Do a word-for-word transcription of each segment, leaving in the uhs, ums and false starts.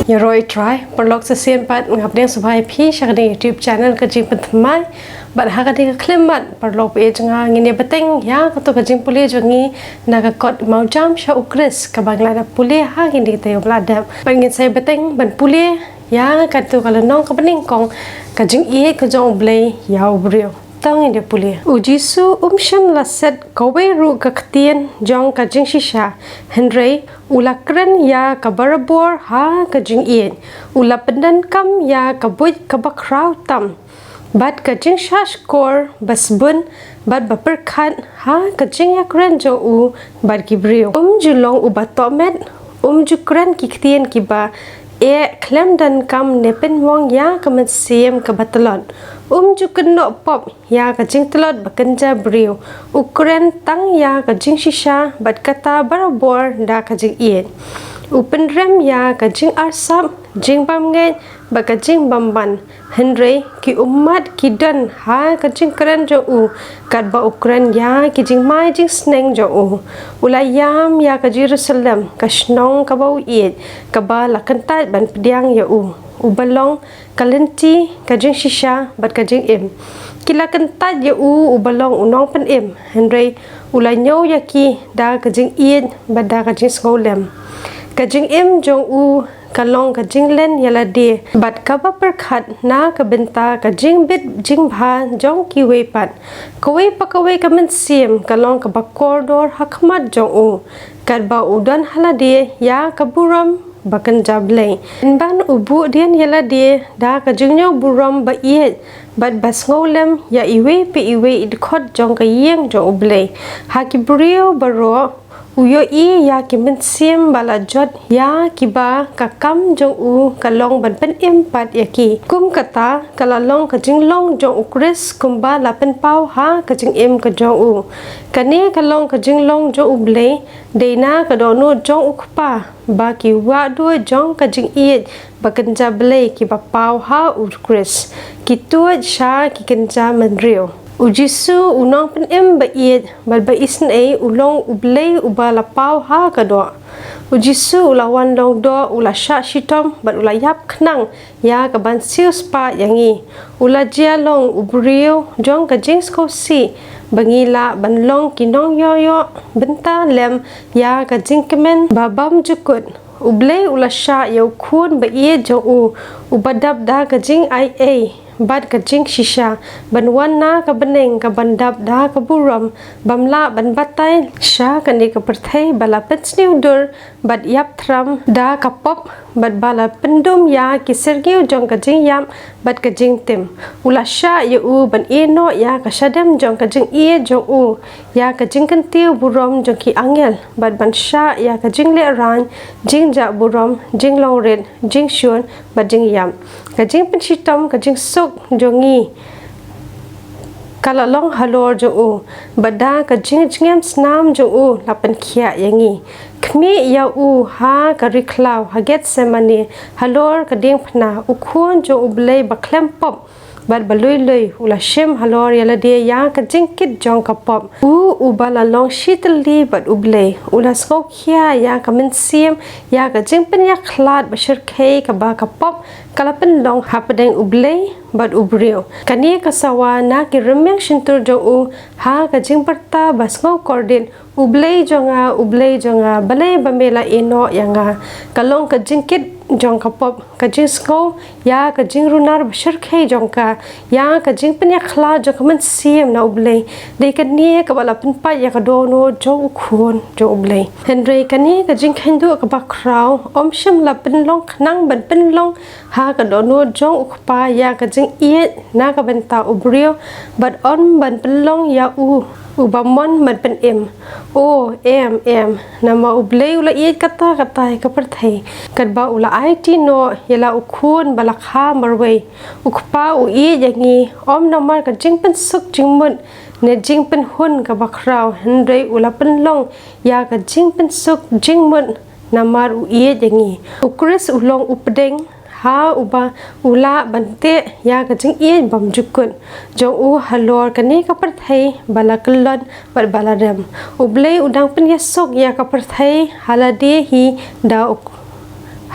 Ïaroh Trai, paralok sa shisien pat nga pdiang sngewbha ïa phi sha kane ka YouTube channel Ka Jingpynthymmai. Bad ha kane ka khyllipmat, paralok baieit jong nga, ngin ïa bteng ïa kato ka jingpule jong ngi na ka kot Mawjam sha U Khrist kaba ngi la dep pule ha kine ki taïew ba la dep. Bad ngin sa ïa bteng ban pule ïa kato ka lynnong kaba nyngkong, ka jingïeit ka jong U Blei ïa u briew. To ngin ïa pule. U Jisu um shym la set kawei ruh ka ktien jong ka jingshisha, hynrei u la kren ïa ka barabor ha ka jingïeit. U la pyndonkam ïa ka buit kaba khraw tam bad ka jingshahshkor ba sbun bad ba pyrkhat ha ka jingïakren jong u bad ki briew. Um ju long uba tohmet, um ju kren ki ktien kiba eh khlem donkam ne pynmong ïa ka mynsiem kaba tlot. Um ju kynnoh pop ïa ka jingtlot ba kynja briew. U kren tang ïa ka jingshisha bad kata barabor da ka jingïeit. U pynrem ïa ka jingarsap, jingbymngeit bad ka jingbymman. Hynrei ki ummat ki don ha ka jingkren jong u katba u kren ïa ki jingmai jingsneng jong u. U la ïam ïa ka Jerusalem, ka shnong kaba u ïeit, kaba la kyntait ban pdiang ïa u, uba long ka lynti ka jingshisha bad ka jingim. Ki la kyntait ïa u uba long u nongpynim, hynrei u la ñiew ïa ki da ka jingïeit bad da ka jingsngewlem. Ka jingim jong u ka long ka jinglen ïalade bad kaba pyrkhat na ka bynta ka jingbit jingbha jong kiwei pat. Kawei pa kawei ka mynsiem ka long kaba kordor ha khmat jong u, katba u don ha lade ïa ka burom ba kynja Blei. Pynban u buh dien ïalade da ka jingñiew burom ba ïeit bad ba sngewlem ïa iwei pa iwei i dkhot jong ka ïing jong U Blei. Ha ki briew baroh u ïohi ïa ki mynsiem ba la jot ïa kiba ka kam jong u ka long ban pynim pat ïa ki. Kum kata ka la long ka jinglong jong U Khrist kumba la pynpaw ha ka jingim ka jong u. Kane ka long ka jinglong jong U Blei, dei na ka dohnud jong U Kpa ba ki wahduid jong ka jingïeit ba kynja Blei kiba paw ha U Khrist ki tuid sha ki kynja mynriew. U Jisu u nongpynim ba ïeit bad ba isynei u long U Blei uba la paw ha ka doh. U Jisu u la wan long doh, u la shah shitom bad u la ïap khnang ïa ka ban siewspah ïa ngi. U la jia long u briew jong ka jingsngewsih ba ngi lah ban long ki nongïoh ïoh bynta lem ïa ka jingkmen ba bymjukut. U Blei u la shah ïa U Khun ba ïeit jong u, uba dap da ka jingaiei bad ka jingshisha, ban wan na ka bneng ka ban dap da ka burom, bym lah ban batai sha kane ka pyrthei ba la pynsniew dur bad ïap thram da ka pop bad ba la pyndum ïa ki syrngiew jong ka jingïap bad ka jingtim. U la shah ïa u ban ïehnoh ïa ka shadem jong ka jingïeit jong u, ïa ka jingkyntiew burom jong ki angel bad ban shah ïa ka jinglehrain, jingjah burom, jinglong rit, jingshun bad jingïap. Ka jingpynshitom, ka jingsuk jong ngi ka la long halor jong u, bad da ka jingjngem snam jong u la pynkhiah ïa ngi. Khmih ïa u ha ka ri khlaw ha Gethsemane, halor ka diengphna, U Khun jong U Blei ba khlem pop bad ba lui lui u la shim halor ïalade ïa ka jingkit jong ka pop. U uba la long shi tylli bad U Blei, u la sngewkhia ïa ka mynsiem ïa ka jingpynïakhlad ba shyrkhei kaba ka pop ka la pynlong hapdeng U Blei bad u briew. Kane ka sawa na ki rmiang shyntur jong u ha ka jingbyrta ba sngewkordit, U Blei jong nga, U Blei jong nga, balei ba me la ïehnoh ïa nga? Ka long ka jingkit jong ka pop, ka jingsngew ïa ka jingrunar ba shyrkhei jong ka, ïa ka jingpynïakhlad jong ka mynsiem na U Blei. Dei kane kaba la pynpait ïa ka dohnud jong U Khun jong U Blei. Hynrei kane ka jingkheiñduh kaba khraw ym shym la pynlong khnang ban pynlong ha ka dohnud jong U Kpa ïa ka jingïeit na ka bynta u briew, bad ym ban pynlong ïa u uba mon ban pynim. O em, em, namar U Blei u la ïeit katta katta ïa ka pyrthei, katba u la aiti noh ïa la U Khun ba la kha marwei. U Kpa u ïeit ïa ngi, ym namar ka jingpynsuk jingmut ne jingpynhun kaba khraw, hynrei u la pynlong ïa ka jingpynsuk jingmut namar u ïeit ïa ngi. U Khrist u long u pdeng ha uba u lah ban teh ïa ka jingïeit bymjukut jong u halor kane ka pyrthei ba la kyllon bad ba la rem. U Blei u dang pynïasuk ïa ka pyrthei ha lade hi da u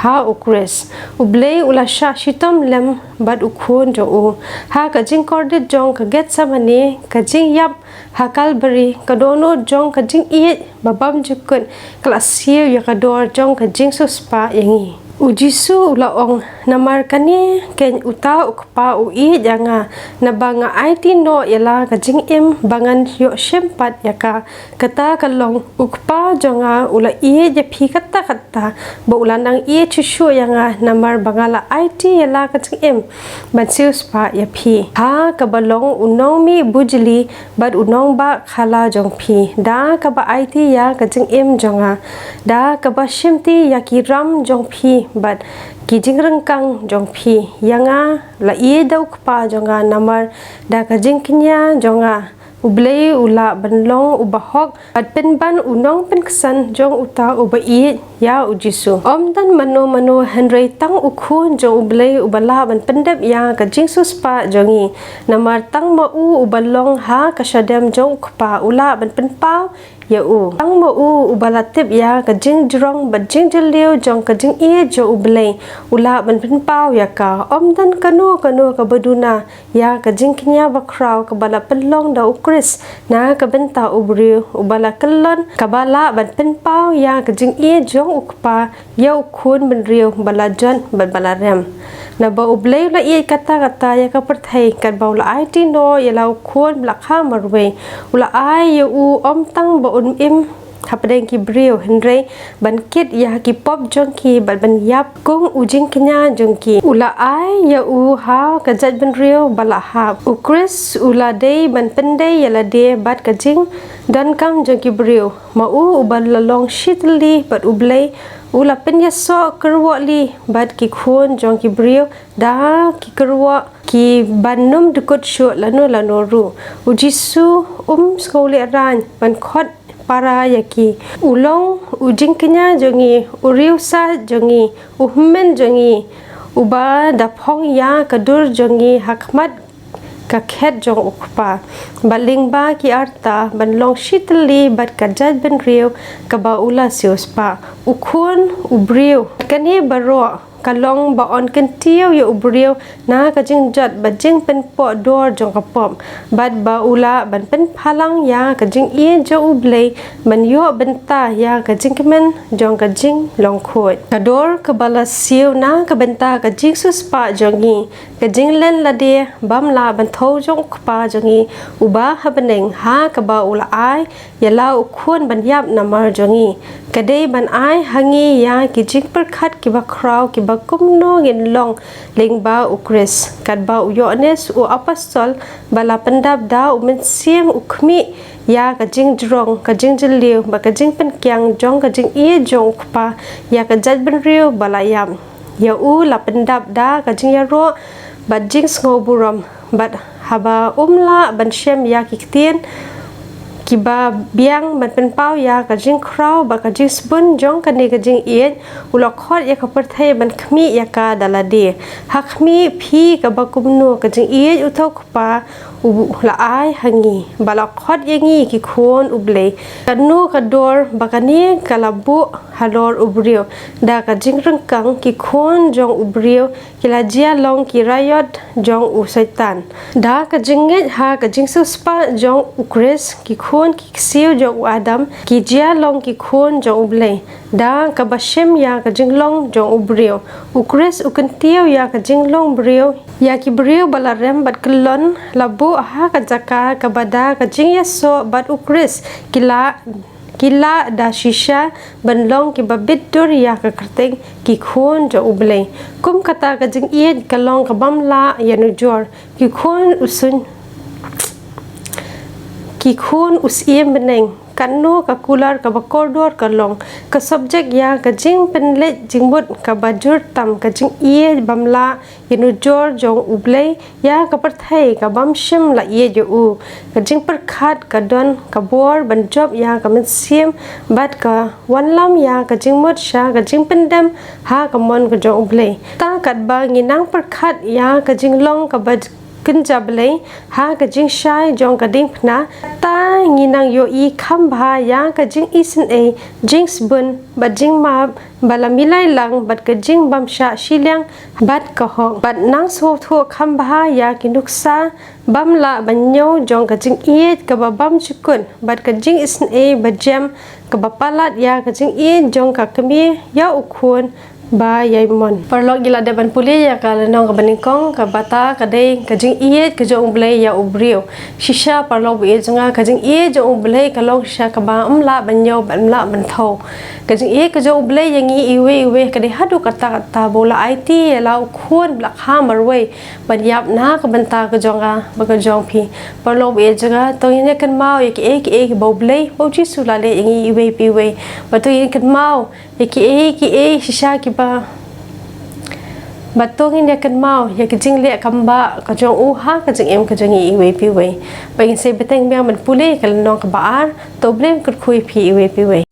ha u Khrist. U Blei u la shah shitom lem bad u Khun jong u ha ka jingkordit jong ka Gethsemane, ka jingïap ha Kalbari, ka dohnud jong ka jingïeit ba bymjukut ka la siew ïa ka dor jong ka jingsiewspah ïa ngi. U Jisu u la ong, namar kane keiñ uta u Kpa u ïeit ïa nga, naba nga aiti noh ïa la ka jingim ba ngan ïoh shim pat ïa ka. Kata ka long, u Kpa jong nga u la ïeit ïa phi katta katta, ba u la nang ïeit shuh shuh ïa nga, namar ba nga la aiti ïa la ka jingim ban siewspah ïa phi. Ha kaba long u nongmih bujli bad u nongbah khala jong phi, da kaba aiti ïa ka jingim jong nga, da kaba shimti ïa ki ram jong phi bad ki jingryngkang jong phi, ïa nga la ïeit da u Kpa jong nga, namar da ka jingkñia jong nga u Blei u lah ban long u bahok bad pynban u nongpynksan jong uta uba ïeit ïa u Jisu. Ym tang mano mano, hynrei tang u Khun jong u Blei uba lah ban pyndep ïa ka jingsiewspah jong ngi. Namar tang ma u uba long ha ka shadem jong u Kpa u lah ban pynpaw ïa u. Tang ma u uba la tip ïa ka jingjrong bad jingjylliew jong ka jingïeit jong u Blei u lah ban pynpaw ïa ka. Ym don kano kano kaba duna ïa ka jingkñia bakhraw kaba la pynlong da u Khrist na ka bynta u briew, uba la kyllon, kaba lah ban pynpaw ïa ka jingïeit jong u Kpa ïa u Khun bynriew ba la jot bad ba la rem. Naba u Blei u la ïeit katta katta ïa ka pyrthei, katba u la aiti noh ïa la u Khun ba la kha marwei, u la ai ïa u ym tang ba un im hapdeng ki briew, hynrei ban kit ïa ki pop jong ki bad ban ïap kum u jingkñia jong ki. U la ai ïa u ha ka jaitbynriew ba la hap. U Khrist u la dei ban pyndei ïa lade bad ka jingdonkam jong ki briew. Ma u uba la long shi tylli bad u Blei, u la pynïasoh kyrwoh lih bad ki khun jong ki briew da ki kyrwoh kiban ym dkut shuh lano lano ruh. U Jisu um sngewlehrain ban khot para ïa ki. U long u jingkñia jong ngi, u riewsaid jong ngi, u hynmen jong ngi, uba da phong ïa ka dur jong ngi ha khmat ka khet jong u Kpa, bad lyngba ki arta ban long shi tylli bad ka jaitbynriew kaba u la siewspah, u Khun u briew. Kane baroh ka long ba un kyntiew ïa u briew na ka jingjot bad jingpynpoh dor jong ka pop, bad ba u lah ban pynpaw lang ïa ka jingïeit jong u Blei ban ïoh bynta ïa ka jingkmen jong ka jinglong khuid. Ka dor kaba la siew na ka bynta ka jingsiewspah jong ngi, ka jinglen lade bym lah ban thew jong u Kpa jong ngi uba ha bneng, ha kaba u la ai ïa la u Khun ban ïap namar jong ngi, ka dei ban ai ha ngi ïa ki jingpyrkhat kiba khraw kiba kumno ngin long lyngba u Khrist. Katba u Ïoannis u apostol ba la pyndap da u Mynsiem u khmih ïa ka jingjrong, ka jingjylliew bad ka jingpynkiang jong ka jingïeit jong u Kpa ïa ka jaitbynriew ba la ïap. Ïa u la pyndap da ka jingïaroh bad jingsngewburom, bad haba um lah ban shem ïa ki ktien kiba biang ban pynpaw ïa ka jingkhraw bad ka jingsbun jong kane ka jingïeit, u la khot ïa ka pyrthei ban khmih ïa ka da lade. Ha khmih phi kaba kumno ka jingïeit uta u Kpa u la ai ha ngi, ba la khot ïa ngi ki khun u Blei. Kano ka dor ba kane ka la buh halor u briew. Da ka jingryngkang ki khun jong u briew ki la jia long ki raiot jong u Soitan. Da ka jingngeit ha ka jingsiewspah jong u Khrist, ki khun ki ksiew jong u Adam ki jia long ki khun jong u Blei, da kaba shim ïa ka jinglong jong u briew. U Khrist u kyntiew ïa ka jinglong briew. Ïa ki briew ba la rem bad kyllon la buh ha ka jaka kaba da ka jingïasoh bad u Khrist ki la, ki la da shisha ban long kiba bit dur ïa ka kyrteng ki khun jong u Blei. Kum kata ka jingïeit ka long ka bym lah ïanujor. Ki khun u suiñ, ki khun u Syiem bneng, kano ka kular kaba kordor ka long, ka subject ïa ka jingpynleit jingmut kaba jur tam, ka jingïeit bym lah ïanujor jong u Blei ïa ka pyrthei ka bym shym la ïeit ïa u. Ka jingpyrkhat ka don ka bor ban jop ïa ka mynsiem bad ka wanlam ïa ka jingmut sha ka jingpyndem ha ka mon ka jong u Blei. Ta katba ngi nang pyrkhat ïa ka jinglong kaba kynja Blei ha ka jingshai jong ka diengphna, ta ngi nang ïohi kham bha ïa ka jingisynei, jingsbun bad jingmap ba la milai lang bad ka jingbymshah shiliang bad ka hok. Bad nang sngewthuh kham bha ïa ki nuksa bym lah ban ñiew jong ka jingïeit kaba bymjukut bad ka jingisynei ba jem kaba palat ïa ka jingïeit jong ka kmie ïa u khun ba ïaimon. Paralok, ngi la dep ban pule ïa ka lynnong kaba nyngkong, kaba ta ka dei ka jingïeit ka jong U Blei ïa u briew. Shisha paralok ba ïeit jong nga, ka jingïeit jong U Blei ka long shisha kaba ym lah ban ñiew bad ym lah ban thew. Ka jingïeit ka jong U Blei ïa ngi iwei iwei ka dei haduh katta katta, ba u la aiti ïa la u khun ba la kha marwei ban ïap na ka bynta ka jong nga bad ka jong phi. Paralok ba ïeit jong nga, to ngin ïa kynmaw ïa kiei kiei ba U Blei, ba U Jisu u la leh ïa ngi iwei pa iwei. Bad to ngin kynmaw ïa kiei kiei shisha kiba, bad to ngin ïa kynmaw ïa ki jingleh kam ba ka jong u ha ka jingim ka jong ngi iwei pa iwei. Bad ngin sa ïa bteng biang ban pule ka lynnong kaba ar. To U Blei un kyrkhu ïa phi iwei pa iwei.